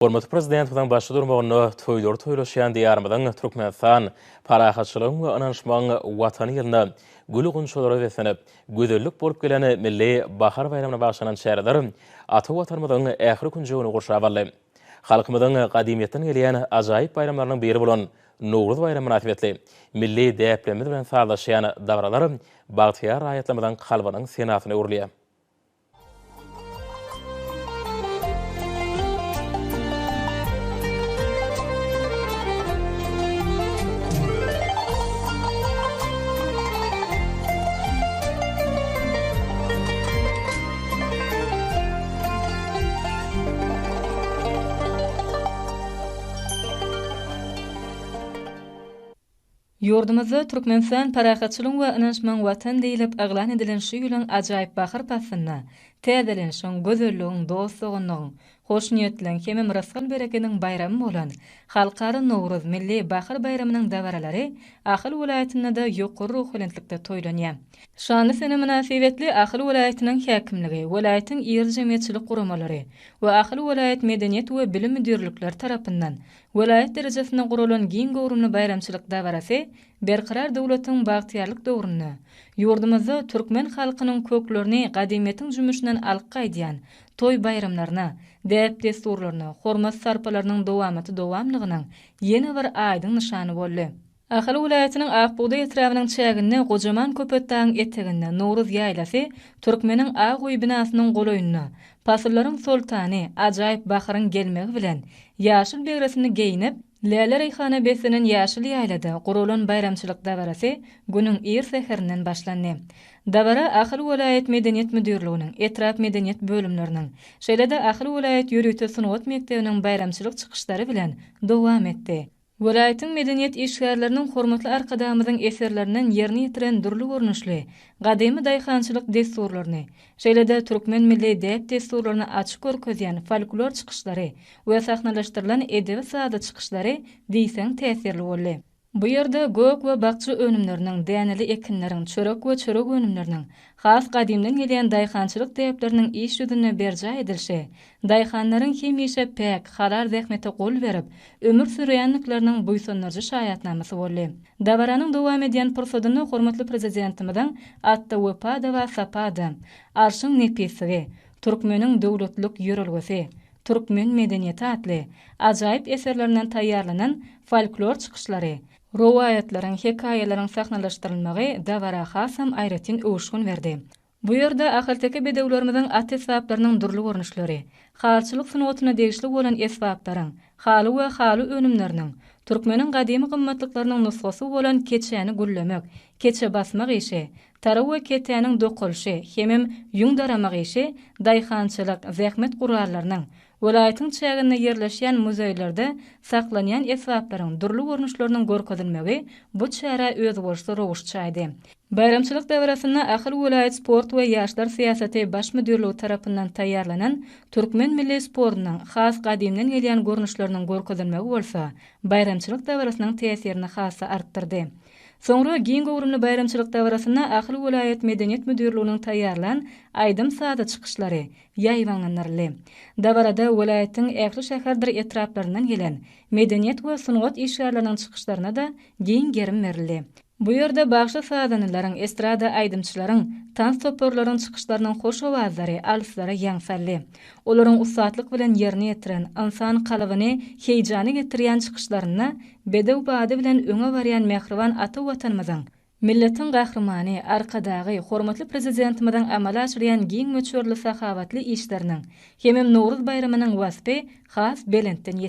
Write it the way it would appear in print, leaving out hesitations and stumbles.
Hormatly Prezidentimiziň başda durmagynda toýlary toýlaşýan Diýarymyzyň Türkmenistan, parahatçylygyň we ynanyşmagyň Watany ýylynda gül-gunçalara beslenip, gözellik bolup gelen Milli bahar baýramyna bagyşlanan çäreler ata Watanymyzyň ähli künjegini gurşap aldy. Halkymyzyň gadymyýetden gelýän ajaýyp baýramlarynyň biri bolan Nowruz baýramy mynasybetli milli däplerimiz bilen sazlaşýan dabaralar bagtyýar raýatlarymyzyň kalbynyň senasyna öwrülýär. Ýurdumyzda Türkmenistan parahatçylygyň we ynanyşmagyň Watany diýlip yglan edilen şu ýylyň ajaýyp bahar paslynda täzelenişiň, gözelligiň, dost-doganlygyň, hoşniýetliligiň hemem rysgal-berekediň baýramy bolan Halkara Nowruz milli bahar baýramynyň dabaralary Ahal welaýatynda-da ýokary ruhubelentlikde toýlanýar. Şanly sene mynasybetli Ahal welaýatynyň häkimligi, welaýatyň iri jemgyýetçilik guramalary we Ahal welaýat medeniýet we bilim müdirlikleri tarapyndan Welaýat derejesinde guralan giň göwrümli baýramçylyk dabarasy Berkarar döwletiň bagtyýarlyk döwründe ýurdumyzda türkmen halkynyň köklerini gadymyýetiň jümmüşinden alyp gaýdýan toý-baýramlaryna, däp-dessurlaryna hormat-sarpalarynyň dowamaty-dowamlygynyň ýene bir aýdyň nyşany boldy. Ahal welaýatynyň Ak bugdaý etrabynyň çäginde gojaman Köpetdagyň eteginde Nowruz ýaýlasy türkmeniň ak öýi binasynyň golaýynda pasyllaryň soltany ajaýyp baharyň gelmegi bilen ýaşyl begresini geýnip, läle-reýhana beslenen ýaşyl ýaýlada guralan baýramçylyk dabarasy günüň ir säherinden başlandy. Dabara Ahal welaýat Medeniýet müdirliginiň, etrap medeniýet bölümleriniň, şeýle-de Ahal welaýat ýörite sungat mekdebiniň baýramçylyk çykyşlary bilen dowam etdi. Welaýatyň medeniýet işgärleriniň hormatly Arkadagymyzyň eserlerinden ýerine ýetiren dürli görnüşli gadymy daýhançylyk dessurlaryny, şeýle-de türkmen milli däp-dessurlaryny açyp görkezýän folklor çykyşlary we sahnalaşdyrylan edebi-sazly çykyşlary diýseň täsirli boldy. Bu ýerde gök we bakja önümleriniň, däneli ekinleriň, çörek we çörek önümleriniň, has gadymdan gelýän daýhançylyk däpleriniň iş ýüzünde berjaý edilişi, daýhanlaryň hemişe päk, halal zähmete gol berip, ömür sürýändikleriniň buýsandyryjy şaýatnamasy boldy. Dabaranyň dowam edýän pursadynda hormatly Prezidentimiziň Atda wepa-da bar, sapa-da, Arşyň nepisligi, Türkmeniň döwletlilik ýörelgesi, Türkmen medeniýeti atly ajaýyp eserlerinden taýýarlanan folklor çykyşlary, rowaýatlaryň, hekaýalaryň sahnalaşdyrylmagy dabara hasam aýratyn öwüşgin berdi. Bu ýerde ahalteke bedewlerimiziň at esbaplarynyň dürli görnüşleri, halyçylyk sungatyna degişli bolan esbaplaryň, haly we haly önümleriniň, türkmeniň gadymy gymmatlyklarynyň nusgasy bolan keçäni güllemek, keçe basmak işi, tara we ketäniň dokalyşy hemem ýüň daramak işi daýhançylyk, zähmet gurallarynyň, welaýatyň çäginde ýerleşýän muzeýlerde saklanýan esbaplaryň dürli görnüşleriniň görkezilmegi bu çärä özboluşly röwüş çaýdy. Baýramçylyk dabarasynda Ahal welaýat sport we ýaşlar syýasaty baş müdirligi tarapyndan taýýarlanan türkmen milli sportunyň has gadymdan gelýän görnüşleriniň görkezilmegi bolsa baýramçylyk dabarasynyň täsirini has-da artdyrdy. Soňra giň göwrümli baýramçylyk dabarasynda Ahal welaýat medeniýet müdirliginiň taýýarlan aýdym-sazly çykyşlary ýaýbaňlandyryldy. Dabarada welaýatyň ähli şäherdir etraplaryndan gelen medeniýet we sungat işgärleriniň çykyşlaryna-da giň gerim berildi. Bu ýerde bagşy-sazandalaryň, estrada aýdymçylaryň, tans toparlaryň çykyşlarynyň hoş owazlary alyslara ýaň saldy. Olaryň ussatlyk bilen ýerine ýetiren, ynsan kalbyny heýjana getirýän çykyşlarynda bedew bady bilen öňe barýan mähriban ata Watanymyzyň, milletiň Gahrymany, Arkadagy, hormatly Prezidentimiziň amala aşyrýan giň möçberli sahawatly işleriniň hemem Nowruz baýramynyň waspy has belentden ýetirildi.